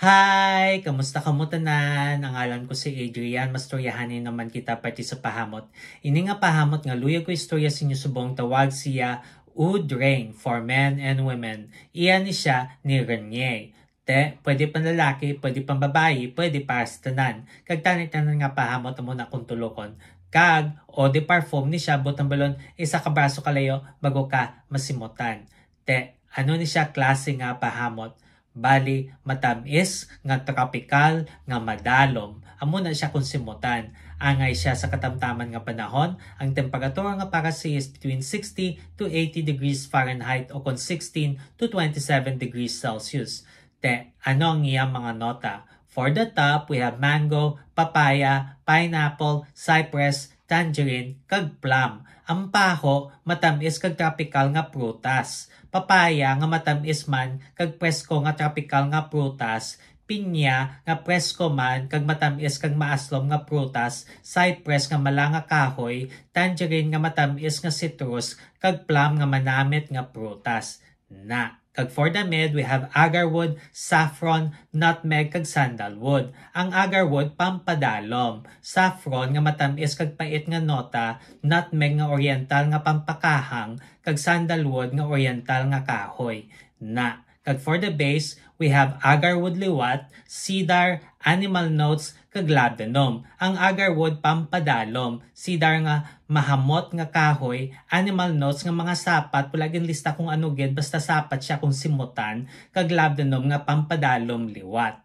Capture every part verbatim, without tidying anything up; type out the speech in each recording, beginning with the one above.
Hi! Kamusta kamo tanan? Ang ngalan ko si Adrian. Mastoryahanay naman kita parte sa pahamot. Ini nga pahamot nga luyag ko istorya sa inyo subong tawag siya Oud Rain for men and women. Iya ni siya ni Renier. Te, pwede pang lalaki, pwede pang babayi, pwede para sa tanan. Kag tanan-tanan nga pahamot amo na kung tulokon. Kag, eau de parfum ni siya, butang balon, isa ka braso kalayo, bago ka masimutan. Te, ano ni siya klase nga pahamot? Bali, matamis nga tropikal nga madalom. Amo na siya kung simutan. Angay siya sa katamtaman nga panahon, ang temperatura nga para siya is between sixty to eighty degrees Fahrenheit o kon sixteen to twenty-seven degrees Celsius. Te, ano ang iyang mga nota? For the top, we have mango, papaya, pineapple, cypress, tangerine, kag plum. Ang paho, matamis kag tropikal nga prutas. Papaya nga matamis man kag presko nga tropikal nga prutas. Pinya nga presko man kag matamis kag maaslom nga prutas. Cypress nga mala nga kahoy. Tangerine nga matamis nga citrus. Kag plum nga manamit nga prutas. Na. Kag for the mid, we have agarwood, saffron, nutmeg, kag sandalwood. Ang agarwood, pampadalom. Saffron nga matamis kag pait nga nota, nutmeg nga oriental nga pampakahang, kag sandalwood nga oriental nga kahoy. Na. Kag for the base, we have agarwood liwat, cedar, animal notes, kag labdanum. Ang agarwood pampadalom, cedar nga mahamot nga kahoy, animal notes nga mga sapat, wala ginlista kung ano gid, basta sapat siya kung simutan, kag labdanum nga pampadalom liwat.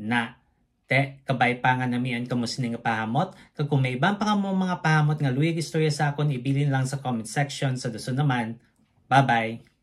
Na. Te, kabay pa nga namian kamo sini nga pahamot, kag kung may iban pa kamo mga pahamot nga luyag istorya sa akon, ibilin lang sa comment section. Sa dason naman, bye-bye!